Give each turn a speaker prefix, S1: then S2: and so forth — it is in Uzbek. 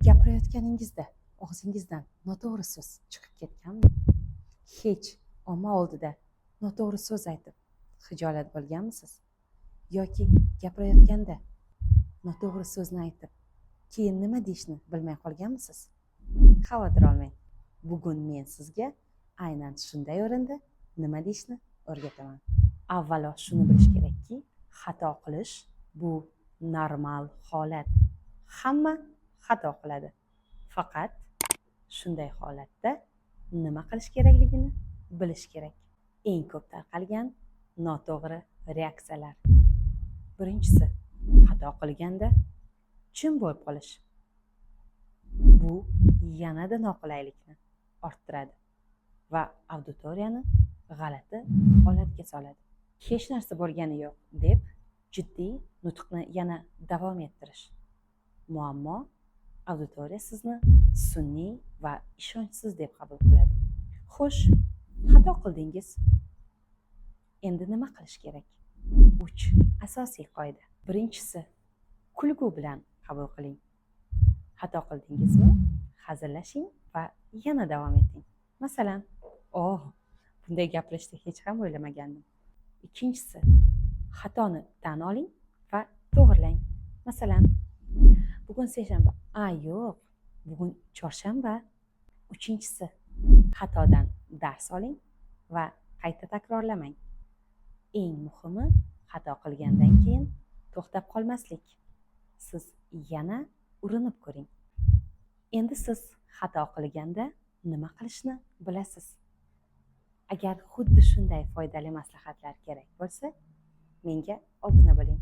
S1: Gapirayotganingizda og'zingizdan noto'g'ri so'z chiqib ketganmi? Hech omma oldida noto'g'ri so'z aytib xijolat bo'lganmisiz? Yoki gapirayotganda noto'g'ri so'zni aytib, keyin nima deyishni bilmay qolganmisiz? Xavotir olmang. Bugun men sizga aynan shunday o'rinda nima deyishni o'rgataman. Avvalo shuni bilish kerakki, xato qilish bu normal holat. Hamma xato qiladi. Faqat shunday holatda nima qilish kerakligini bilish kerak. Eng ko'p tarqalgan noto'g'ri reaksiyalar. Birinchisi, xato qilganda jim bo'lib qolish. Bu yanada noqulaylikni orttiradi va auditoriyani g'alati holatga soladi. "Hech narsa bo'lgani yo'q", deb jiddiy nutqni yana davom ettirish. Muammo: auditoriya sizni sun'iy va ishonchsiz deb qabul qiladi. Xo'sh, xato qildingiz. Endi nima qilish kerak? Uch asosiy qoida. Birinchisi, kulgu bilan qabul qiling. Xato qildingizmi? Hazillashing va yana davom eting. Masalan, "Oh, bunday gapirishni hech ham o'ylamagandim." Ikkinchisi, xatoni tan oling va to'g'rilang. Masalan, "Bugun seshanba. A, yo'q, bugun chorshanba." Uchinchisi, xatodan dars oling va qayta takrorlamang. Eng muhimi, xato qilgandan keyin to'xtab qolmaslik. Siz yana urinib ko'ring. Endi siz xato qilganda nima qilishni bilasiz. Agar xuddi shunday foydali maslahatlar kerak bo'lsa, menga obuna bo'ling.